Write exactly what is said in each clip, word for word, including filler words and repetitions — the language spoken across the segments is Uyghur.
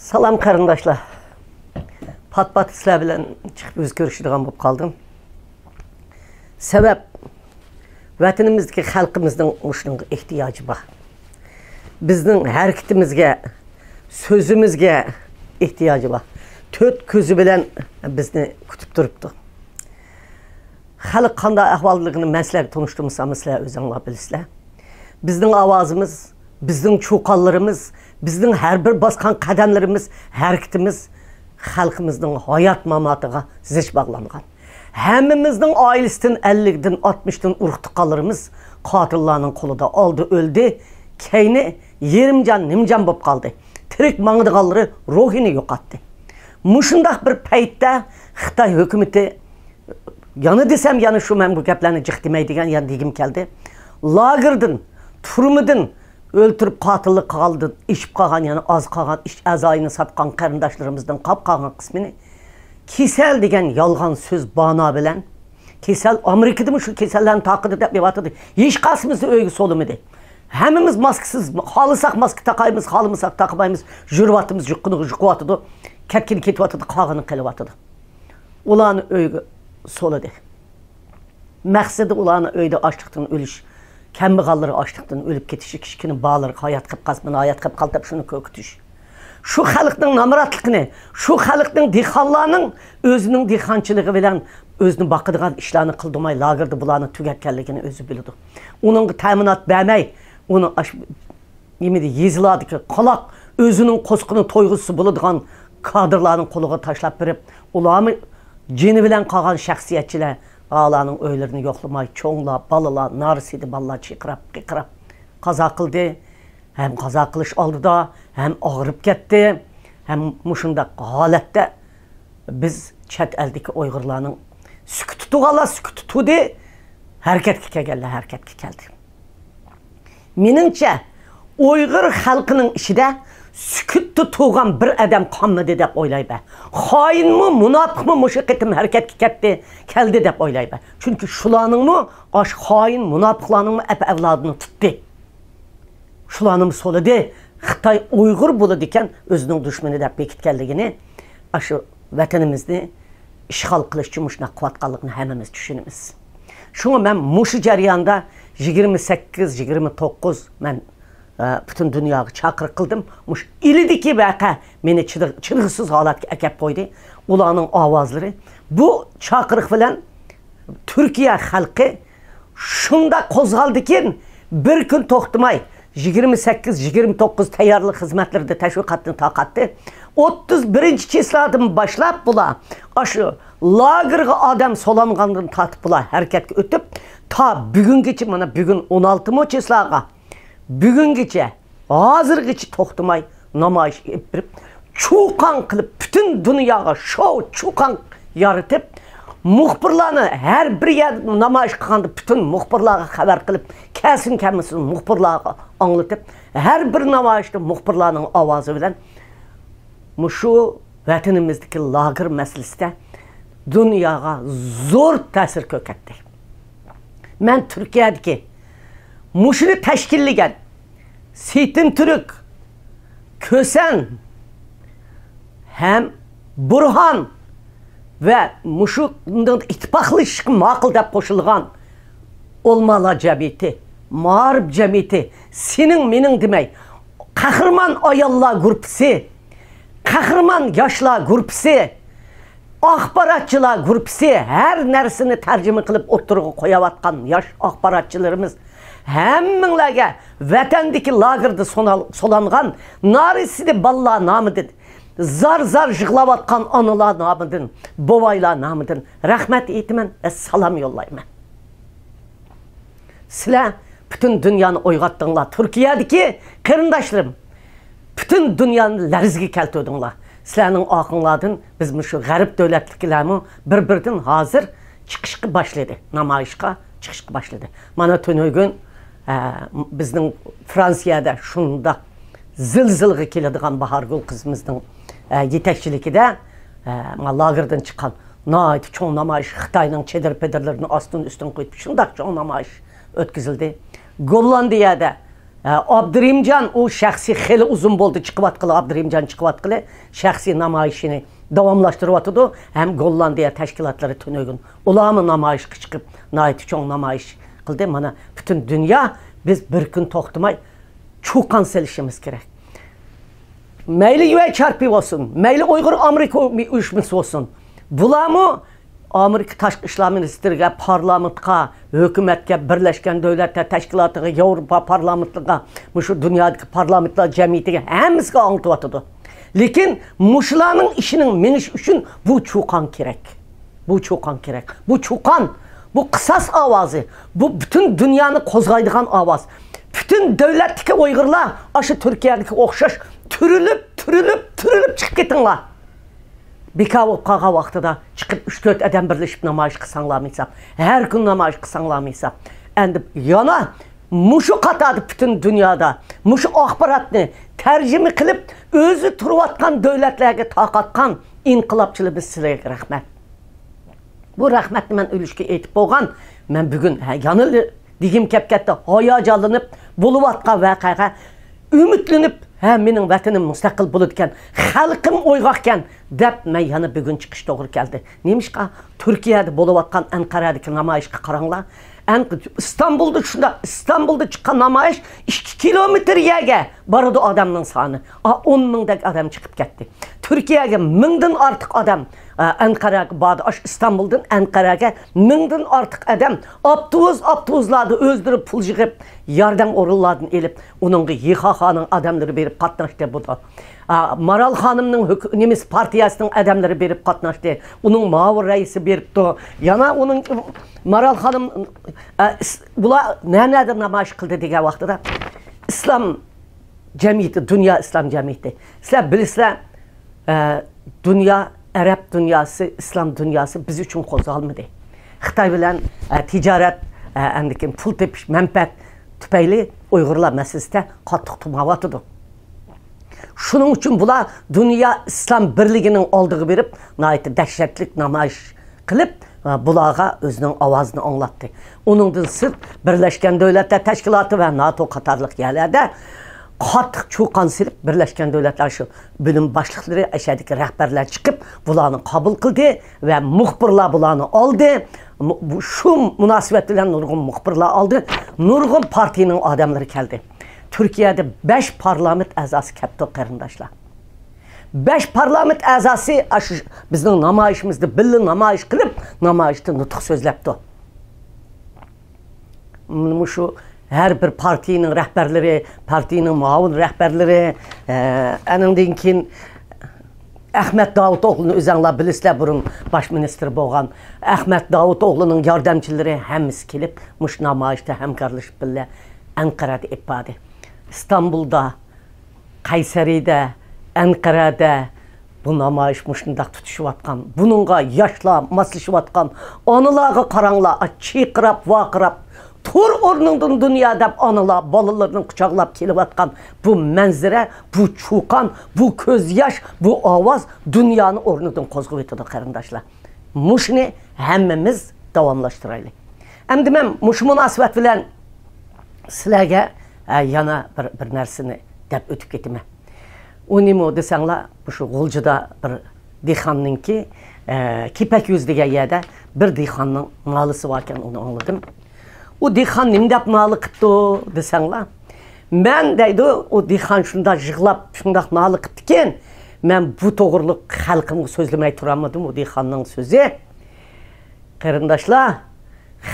سالام قېرىنداشلار. پات-پات سىلەر بىلەن چىقىپ يۈز كۆرۈشىدىغان بولۇپ قالدىم. سەۋەب، ۋەتىنىمىزدىكى خەلقىمىزنىڭ مۇشۇنىڭغا ئېھتىياجى بار. بىزنىڭ ھەرىكىتىمىزگە، سۆزىمىزگە ئېھتىياجى بار. تۆت كۆزى بىلەن بىزنى كۈتۈپ تۇرۇپتۇ. خەلق قانداق ئەھۋالدىلىقىنى مەن سىلەرگە تونۇشتۇرمىسام، سىلەر ئۆزۈڭلار بىلىسىلەر. بىزنىڭ ئاۋازىمىز، بىزنىڭ چۇقانلىرىمىز، بىزنىڭ ھەر بىر باسقان قەدەملىرىمىز، ھەرىكىتىمىز خەلقىمىزنىڭ ھايات-ماماتىغا زىچ باغلانغان. ھەممىمىزنىڭ ئائىلىسىدىن ئەللىكتىن، ئاتمىشتىن ئۇرۇق-تۇغقانلىرىمىز قاتىللارنىڭ قولىدا ئالدى ئۆلدى، كەينى يېرىم جان، نىم جان بولۇپ قالدى. تىرىك ماڭىدىغانلىرى روھىنى يوقاتتى. مۇشۇنداق بىر پەيتتە خىتاي ھۆكۈمىتى يەنە دېسەم، يەنە شۇ، مەن بۇ گەپلەرنى جىق دېمەي دېگەن، يەنە دېگۈم كەلدى. لاگېردىن، تۈرمىدىن ئۆلتۈرۈپ قاتىللىق قىلغاندىن ئېشىپ قالغان، يەنە ئاز قالغان ئىش ئەزايىنى ساتقان قېرىنداشلىرىمىزنىڭ قاپ قالغان قىسمىنى كېسەل دېگەن يالغان سۆز بانا بىلەن، كېسەل ئامېرىكىدىمۇ شۇ كېسەللەرنى تارقىتىدۇ دەپ يېۋاتىدۇ. ھېچقايسىمىزنى ئۆيگە سولىمىدى. ھەممىمىز ماسكىسىز، خالىساق ماسكا تاقايمىز، خالىمىساق تاقىمايمىز، يۈرۈۋاتىمىز، يۇققىنىغا يۇقۇۋاتىدۇ، كەتكىنى كېتىۋاتىدۇ، قالغىنى قېلىۋاتىدۇ. ئۇلارنى ئۆيگە سولىدى. مەقسىتى ئۇلارنى ئۆيدە ئاچلىقتىن ئۆلۈش، كەمبەغەللىرى ئاچلىقتىن ئۆلۈپ كېتىشى، كىچىككىنە بالىلىرى ھايات قېلىپ قالسا، مانا ھايات قېلىپ قالدى دەپ شۇنى كۆركۈتۈش. شۇ خەلقنىڭ نامراتلىقىنى، شۇ خەلقنىڭ، دېھقانلارنىڭ ئۆزىنىڭ دېھقانچىلىقى بىلەن ئۆزىنى باقىدىغان ئىشلارنى قىلدۇرماي، لاگېردا بۇلارنى تۈگەتكەنلىكىنى ئۆزى بىلىدۇ. ئۇنىڭغا تەمىنات بەرمەي، ئۇنى ئاش-، نېمىدە، يېزىلاردىكى قالاق، ئۆزىنىڭ قوسىقىنى تويغۇزسا بولىدىغان كادىرلارنىڭ قولىغا تاشلاپ بېرىپ، ئۇلارمۇ جېنى بىلەن قالغان شەخسىيەتچىلەر، ئالارنىڭ ئۆيلىرىنى يوقلىماي، چوڭلار، بالىلار، نارسىدى بالىلار چىرقىراپ، قىرقىراپ قازا قىلدى. ھەم قازا قىلىش ئالدىدا، ھەم ئاغرىپ كەتتى، ھەم مۇشۇنداق ھالەتتە بىز چەت ئەلدىكى ئۇيغۇرلارنىڭ سۈكۈتتە تۇرغانلار سۈكۈتتە تۇردى، ھەرىكەتكە كەلگەنلەر ھەرىكەتكە كەلدى. مېنىڭچە، ئۇيغۇر خەلقىنىڭ ئىچىدە سۈكۈتتە تۇرغان بىر ئادەم قالمىدى دەپ ئويلايمەن. خائىنمۇ، مۇناپىقمۇ مۇشۇ قېتىم ھەرىكەتكە كەتتى، كەلدى دەپ ئويلايمەن. چۈنكى شۇلارنىڭمۇ، ئاشۇ خائىن مۇناپىقلارنىڭمۇ ئەپ-ئەۋلادىنى تۇتتى. شۇلارنىمۇ سولىدى. خىتاي ئۇيغۇر بولىدىكەن، ئۆزىنىڭ دۈشمىنى دەپ بېكىتكەنلىكىنى، ئاشۇ ۋەتىنىمىزنى ئىشغال قىلىش ئۈچۈن مۇشۇنداق قىلىۋاتقانلىقىنى ھەممىمىز چۈشىنىمىز. شۇڭا مەن مۇشۇ جەرياندا يىگىرمە سەككىز، يىگىرمە توققۇز مەن، ئە، پۈتۈن دۇنياغا چاقىرىق قىلدىم. مۇشۇ ئىلىدىكى ۋەقە مېنى چىدىغ-، چىدىغۇسىز ھالەتكە ئەكەپ قويدى. ئۇلارنىڭ ئاۋازلىرى. بۇ چاقىرىق بىلەن تۈركىيە خەلقى شۇنداق قوزغالدىكىن، بىر كۈن توختىماي، يىگىرمە سەككىز، يىگىرمە توققۇز تەييارلىق خىزمەتلىرىدە تەشۋىقاتنى تارقاتتى. ئوتتۇز بىرىنچى چىسلادىن باشلاپ بۇلار ئاشۇ لاگېرغا ئادەم سولانغاندىن تارتىپ بۇلار ھەرىكەتكە ئۆتۈپ، تا بۈگۈنگىچە، مانا بۈگۈن ئون ئالتىنچى چىسلاغا، بۈگۈنگىچە، ھازىرغىچە توختىماي نامايىش ئېلىپ بېرىپ، چۇقان قىلىپ، پۈتۈن دۇنياغا شوۋ چۇقان يارىتىپ، مۇخبىرلارنى ھەر بىر يەردە نامايىش قىلغاندا پۈتۈن مۇخبىرلارغا خەۋەر قىلىپ، كەلسۇن كەلمىسۇن مۇخبىرلارغا ئاڭلىتىپ، ھەر بىر نامايىشتا مۇخبىرلارنىڭ ئاۋازى بىلەن مۇشۇ ۋەتىنىمىزدىكى لاگېر مەسىلىسىدە دۇنياغا زور تەسىر كۆرسەتتى. مەن تۈركىيەدىكى مۇشۇنى تەشكىللىگەن سېيتىن تۈرك، كۆسەن ھەم بۇرھان ۋە مۇشۇ ئىتتىپاقلىشىشقا ماقۇل دەپ قوشۇلغان ئولىمالار جەمئىيىتى، مائارىپ جەمئىيىتى، سېنىڭ مېنىڭ دېمەي، قەھرىمان ئاياللار گۇرۇپپىسى، قەھرىمان ياشلار گۇرۇپپىسى، ئاخباراتچىلار گۇرۇپپىسى، ھەر نەرسىنى تەرجىمە قىلىپ ئوتتۇرىغا قويۇۋاتقان ياش ئاخباراتچىلىرىمىز، ھەممىڭلارغا ۋەتەندىكى لاگېردا سونال-، سولانغان نارىسىدە بالىلار نامىدىن، زار-زار يىغلاۋاتقان ئانىلار نامىدىن، بوۋايلار نامىدىن رەھمەت ئېيتىمەن ۋە سالام يوللايمەن. سىلەر پۈتۈن دۇنيانى ئويغاتتىڭلار. تۈركىيەدىكى قېرىنداشلىرىم، پۈتۈن دۇنيانى لەرزىگە كەلتۈردۈڭلار. سىلەرنىڭ ئارقىڭلاردىن بىز مۇشۇ غەرب دۆلەتلىكلەرمۇ بىر-بىرىدىن ھازىر چىقىشقا باشلىدى، نامايىشقا چىقىشقا باشلىدى. مانا تۈنۈگۈن، ئە، بىزنىڭ فرانسىيەدە شۇنداق زىلزىلىگە كېلىدىغان باھارگۈل قىزىمىزنىڭ، ئە، يېتەكچىلىكىدە، ئە، ما لاگېردىن چىققان ناھايىتى چوڭ نامايىش، خىتاينىڭ چېدىر-پېدىرلىرىنى ئاستىن-ئۈستۈن قويۇپ، شۇنداق چوڭ نامايىش ئۆتكۈزۈلدى. گوللاندىيەدە ئابدۇرېھىمجان، ئۇ شەخسىي خېلى ئۇزۇن بولدى چىقىۋاتقىلى، ئابدۇرېھىمجان چىقىۋاتقىلى شەخسىي نامايىشىنى داۋاملاشتۇرۇۋاتىدۇ. ھەم گوللاندىيە تەشكىلاتلىرى تۈنۈگۈن ئۇلارمۇ نامايىشقا چىقىپ، ناھايىتى چوڭ نامايىش قىلدى. مانا، پۈتۈن دۇنيا، بىز بىر كۈن توختىماي چۇقان سېلىشىمىز كېرەك. مەيلى يۈەي چارپى بولسۇن، مەيلى ئۇيغۇر ئامېرىكا ئۇيۇشمىسى بولسۇن، بۇلارمۇ ئامېرىكا تاشقى ئىشلار مىنىستىرىگە، پارلامېنتقا، ھۆكۈمەتكە، بىرلەشكەن دۆلەتلەر تەشكىلاتىغا، ياۋروپا پارلامېنتىغا، مۇشۇ دۇنيادىكى پارلامېنتلار جەمئىيىتىگە، ھەممىسىگە ئاڭلىتىۋاتىدۇ. لېكىن مۇشۇلارنىڭ ئىشىنىڭ مېڭىشى ئۈچۈن بۇ چۇقان كېرەك. بۇ چۇقان كېرەك. بۇ چۇقان، بۇ قىساس ئاۋازى، بۇ پۈتۈن دۇنيانى قوزغايدىغان ئاۋاز. پۈتۈن دۆلەتتىكى ئۇيغۇرلار ئاشۇ تۈركىيەدىكى ئوخشاش تۈرۈلۈپ، تۈرۈلۈپ، تۈرۈلۈپ چىقىپ كېتىڭلار. بىكار بولۇپ قالغان ۋاقتىدا چىقىپ ئۈچ تۆت ئادەم بىرلىشىپ نامايىش قىلساڭلارمۇ ھېساب، ھەر كۈن نامايىش قىلساڭلارمۇ ھېساب. ئەمدى يەنە مۇشۇ قاتاردا پۈتۈن دۇنيادا مۇشۇ ئاخباراتنى تەرجىمە قىلىپ، ئۆزى تۇرۇۋاتقان دۆلەتلەرگە تارقاتقان ئىنقىلابچىلىرىمىز، سىلەرگە رەھمەت. بۇ رەھمەتنى مەن ئۈلۈشكە ئېيتىپ بولغان. مەن بۈگۈن، ھە، يەنە دېگۈم كەپ كەتتى، ھاياجانلىنىپ، بولۇۋاتقان ۋەقەگە ئۈمىدلىنىپ، ھە، مېنىڭ ۋەتىنىم مۇستەقىل بولىدىكەن، خەلقىم ئويغاقكەن دەپ، مەن يەنە بۈگۈن چىقىش توغرا كەلدى. نېمىشقا؟ تۈركىيەدە بولۇۋاتقان ئەنقەرەدىكى نامايىشقا قاراڭلار. ئەن-، ئىستانبۇلدا شۇنداق، ئىستانبۇلدا چىققان نامايىش ئىككى كىلومېتىر يەرگە بارىدۇ ئادەمنىڭ سانى. ئا، ئون مىڭدەك ئادەم چىقىپ كەتتى. تۈركىيەگە مىڭدىن ئارتۇق ئادەم، ئا، ئەنقەرەگە باردى. ئاشۇ ئىستانبۇلدىن ئەنقەرەگە مىڭدىن ئارتۇق ئادەم ئاپتوبۇس، ئاپتوبۇسلاردا ئۆزلىرى پۇل يىغىپ، ياردەم ئورۇنلاردىن ئېلىپ، ئۇنىڭغا يىخاخانىڭ ئادەملىرى بېرىپ قاتناشتى. بۇ، ئا، مارال خانىمنىڭ ھۆك-، نېمىسى، پارتىيەسىنىڭ ئادەملىرى بېرىپ قاتناشتى. ئۇنىڭ مۇئاۋىن رەئىسى بېرىپتۇ. يەنە ئۇنىڭ، مارال خانىم، ئا، ئىس-، بۇلار نە-، نەدە نامايىش قىلدى دېگەن ۋاقتىدا، ئىسلام جەمئىيىتى، دۇنيا ئىسلام جەمئىيىتى. سىلەر بىلىسىلەر، ئە، دۇنيا، ئەرەب دۇنياسى، ئىسلام دۇنياسى بىز ئۈچۈن قوزغالمىدى. خىتاي بىلەن، ئە، تىجارەت، ئە، ئاندىن كېيىن پۇل تېپىش، مەنپەئەت تۈپەيلى ئۇيغۇرلار مەسىلىسىدە قاتتىق تۇماۋاتىدۇ. شۇنىڭ ئۈچۈن بۇلار دۇنيا ئىسلام بىرلىكىنىڭ ئالدىغا بېرىپ، ناھايىتى دەھشەتلىك نامايىش قىلىپ، بۇلارغا ئۆزىنىڭ ئاۋازىنى ئاڭلاتتى. ئۇنىڭدىن سىرت، بىرلەشكەن دۆلەتلەر تەشكىلاتى ۋە ناتو قاتارلىق يەرلەردە قاتتىق چۇقان سېلىپ، بىرلەشكەن دۆلەتلەر شۇ بۆلۈم باشلىقلىرى، ئەشەدىكى رەھبەرلەر چىقىپ، بۇلارنى قابۇل قىلدى ۋە مۇخبىرلار بۇلارنى ئالدى. مۇ-، بۇ، شۇ مۇناسىۋەت بىلەن نۇرغۇن مۇخبىرلار ئالدى، نۇرغۇن پارتىيىنىڭ ئادەملىرى كەلدى. تۈركىيەدە بەش پارلامېنت ئەزاسى كەپتۇ، قېرىنداشلار. بەش پارلامېنت ئەزاسى ئاشۇ بىزنىڭ نامايىشىمىزدا بىللە نامايىش قىلىپ، نامايىشتا نۇتۇق سۆزلەپتۇ. مۇشۇ ھەر بىر پارتىيىنىڭ رەھبەرلىرى، پارتىيىنىڭ مۇئاۋىن رەھبەرلىرى، ئە، ئانىڭدىن كېيىن ئەخمەت داۋۇتئوغلۇنى ئۆزەڭلار بىلىسىلەر، بۇرۇن باش مىنىستىر بولغان ئەخمەت داۋۇتئوغلۇنىڭ ياردەمچىلىرى ھەممىسى كېلىپ، مۇشۇ نامايىشتا ھەمكارلىشىپ بىللە ئەنقەرەدە ئېلىپ باردى. ئىستانبۇلدا، قەيسەرىدە، ئەنقەرەدە بۇ نامايىش مۇشۇنداق تۇتىشىۋاتقان، بۇنىڭغا ياشلار ماسلىشىۋاتقان، ئانىلارغا قاراڭلار، چىرقىراپ، ۋارقىراپ، تۇر ئورنۇڭدىن دۇنيا دەپ ئانىلار بالىلىرىنى قۇچاقلاپ كېلىۋاتقان بۇ مەنزىرە، بۇ چۇقان، بۇ كۆز ياش، بۇ ئاۋاز دۇنيانى ئورنىدىن قوزغىۋېتىدۇ، قېرىنداشلار. مۇشۇنى ھەممىمىز داۋاملاشتۇرايلى. ئەمدى مەن مۇشۇ مۇناسىۋەت بىلەن سىلەرگە، ئە، يەنە بىر، بىر نەرسىنى دەپ ئۆتۈپ كېتىمەن. ئۇ نېمە دېسەڭلار، مۇشۇ غۇلجىدا بىر دېھقاننىڭكى، ئە، كېپەك يۈزى دېگەن يەردە بىر دېھقاننىڭ نالىسى باركەن، ئۇنى ئاڭلىدىم. ئۇ دېھقان نېمە دەپ نالە قىپتۇ دېسەڭلار، مەن دەيدۇ، ئۇ دېھقان شۇنداق يىغلاپ، شۇنداق نالە قىپتىكەن، مەن بۇ توغرىلىق خەلقىمگە سۆزلىمەي تۇرالمىدىم، ئۇ دېھقاننىڭ سۆزى. قېرىنداشلار،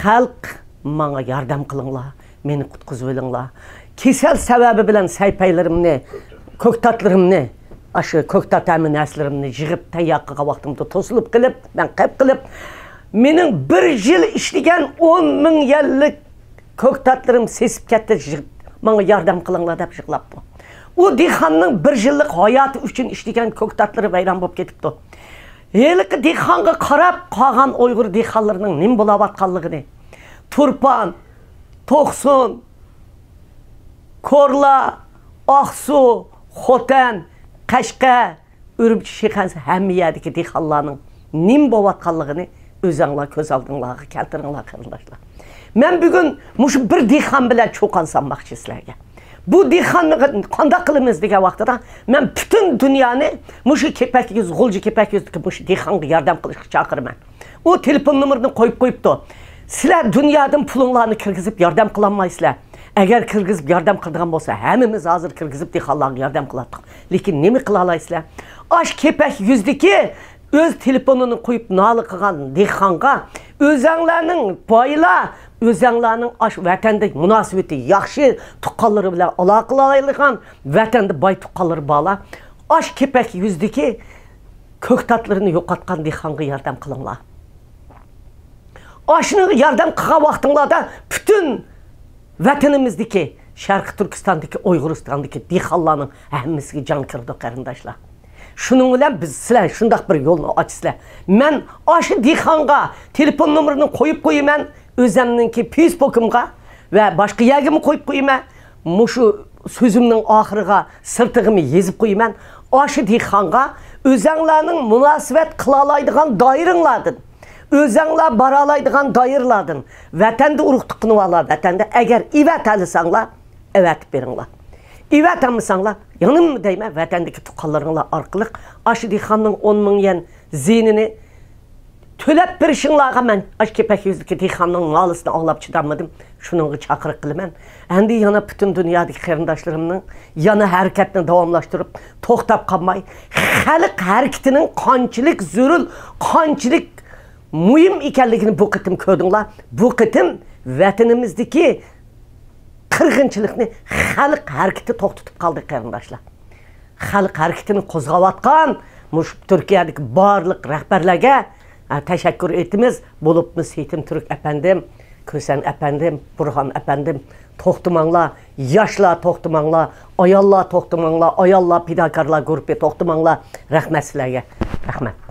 خەلق، ماڭا ياردەم قىلىڭلار، مېنى قۇتقۇزۇۋېلىڭلار. كېسەل سەۋەبى بىلەن سەيپەيلىرىمنى، كۆكتاتلىرىمنى، ئاشۇ كۆكتات ھەممە نەرسىلىرىمنى يىغىپ تەييار قىلغان ۋاقتىمدا توسۇلۇپ قېلىپ، مەن قېپ قېلىپ، مېنىڭ بىر يىل ئىشلىگەن ئون مىڭ يەنلىك كۆكتاتلىرىم سېسىپ كەتتى، يىغىپ، ماڭا ياردەم قىلىڭلار دەپ يىغلاپتۇ. ئۇ دېھقاننىڭ بىر يىللىق ھاياتى ئۈچۈن ئىشلىگەن كۆكتاتلىرى ۋەيران بولۇپ كېتىپتۇ. ھېلىقى دېھقانغا قاراپ قالغان ئۇيغۇر دېھقانلىرىنىڭ نېمە بولاۋاتقانلىقىنى، تۇرپان، توقسۇن، كورلا، ئاقسۇ، خوتەن، قەشقەر، ئۈرۈمچى، شىخەنزە، ھەممە يەردىكى دېھقانلارنىڭ نېمە بوۋاتقانلىقىنى ئۆزەڭلار كۆز ئالدىڭلارغا كەلتۈرۈڭلار، قېرىنداشلار. مەن بۈگۈن مۇشۇ بىر دېھقان بىلەن چۇقان سالماقچى سىلەرگە. بۇ دېھقاننى قانداق قىلىمىز دېگەن ۋاقتىدا، مەن پۈتۈن دۇنيانى مۇشۇ كېپەك يۈز، غۇلجا كېپەك يۈزدىكى مۇشۇ دېھقانغا ياردەم قىلىشقا چاقىرىمەن. ئۇ تېلېفون نومۇرىنى قويۇپ قويۇپتۇ. سىلەر دۇنيادىن پۇلۇڭلارنى كىرگۈزۈپ ياردەم قىلالمايسىلەر. ئەگەر كىرگۈزۈپ ياردەم قىلىدىغان بولسا، ھەممىمىز ھازىر كىرگۈزۈپ دېھقانلارغا ياردەم قىلاتتۇق. لېكىن نېمە قىلالايسىلەر؟ ئاشۇ كېپەك يۈزدىكى ئۆز تېلېفونىنى قويۇپ نالە قىلغان دېھقانغا، ئۆزەڭلارنىڭ بايلار، ئۆزەڭلارنىڭ ئاشۇ ۋەتەندە مۇناسىۋىتى ياخشى، تۇغقانلىرى بىلەن ئالاقىلىشالايدىغان، ۋەتەندە باي تۇغقانلىرى بارلار، ئاشۇ كېپەك يۈزدىكى كۆكتاتلىرىنى يوقاتقان دېھقانغا ياردەم قىلىڭلار. ئاشۇنىڭغا ياردەم قىلغان ۋاقتىڭلاردا پۈتۈن ۋەتىنىمىزدىكى، شەرقىي تۈركىستاندىكى، ئۇيغۇرىستاندىكى دېھقانلارنىڭ ھەممىسىگە جان كىرىدۇ، قېرىنداشلار. شۇنىڭ بىلەن بىز، سىلەر شۇنداق بىر يولنى ئاچىسىلەر. مەن ئاشۇ دېھقانغا تېلېفون نومۇرىنى قويۇپ قويىمەن، ئۆزەمنىڭكى فېيسبۇكۇمغا ۋە باشقا يەرگىمۇ قويۇپ قويىمەن. مۇشۇ سۆزۈمنىڭ ئاخىرىغا، سىرتىغىمۇ يېزىپ قويىمەن. ئاشۇ دېھقانغا ئۆزەڭلارنىڭ مۇناسىۋەت قىلالايدىغان دائىرىڭلاردىن، ئۆزەڭلار بارالايدىغان دائىرىلاردىن، ۋەتەندە ئۇرۇق تۇغقىنى بارلار، ۋەتەندە ئەگەر ئەۋەتەلىسەڭلار، ئەۋەتىپ بېرىڭلار. ئەۋەتەلمىسەڭلار، يەنىمۇ دەيمەن، ۋەتەندىكى تۇغقانلىرىڭلار ئارقىلىق ئاشۇ دېھقاننىڭ ئون مىڭ يەن زىيىنىنى تۆلەپ بېرىشىڭلارغا مەن ئاشۇ كېپەك يۈزدىكى دېھقاننىڭ نالىسىنى ئاڭلاپ چىدالمىدىم. شۇنىڭغا چاقىرىق قىلىمەن. ئەمدى يەنە پۈتۈن دۇنيادىكى قېرىنداشلىرىمنىڭ يەنە ھەرىكەتنى داۋاملاشتۇرۇپ، توختاپ قالماي، خەلق ھەرىكىتىنىڭ قانچىلىك زۆرۈر، قانچىلىك مۇھىم ئىكەنلىكىنى بۇ قېتىم كۆردۈڭلار. بۇ قېتىم ۋەتىنىمىزدىكى قىرغىنچىلىقنى خەلق ھەرىكىتى توختىتىپ قالدى، قېرىنداشلار. خەلق ھەرىكىتىنى قوزغاۋاتقان مۇشۇ تۈركىيەدىكى بارلىق رەھبەرلەرگە، ئە، تەشەككۈر ئېيتىمىز. بولۇپمۇ سېيتىم تۈرك ئەپەندىم، كۈسەن ئەپەندىم، بۇرھان ئەپەندىم، توختىماڭلار، ياشلار توختىماڭلار، ئاياللار توختىماڭلار، ئاياللار پىداكارلار گۇرۇپپا توختىماڭلار. رەھمەت سىلەرگە. رەھمەت.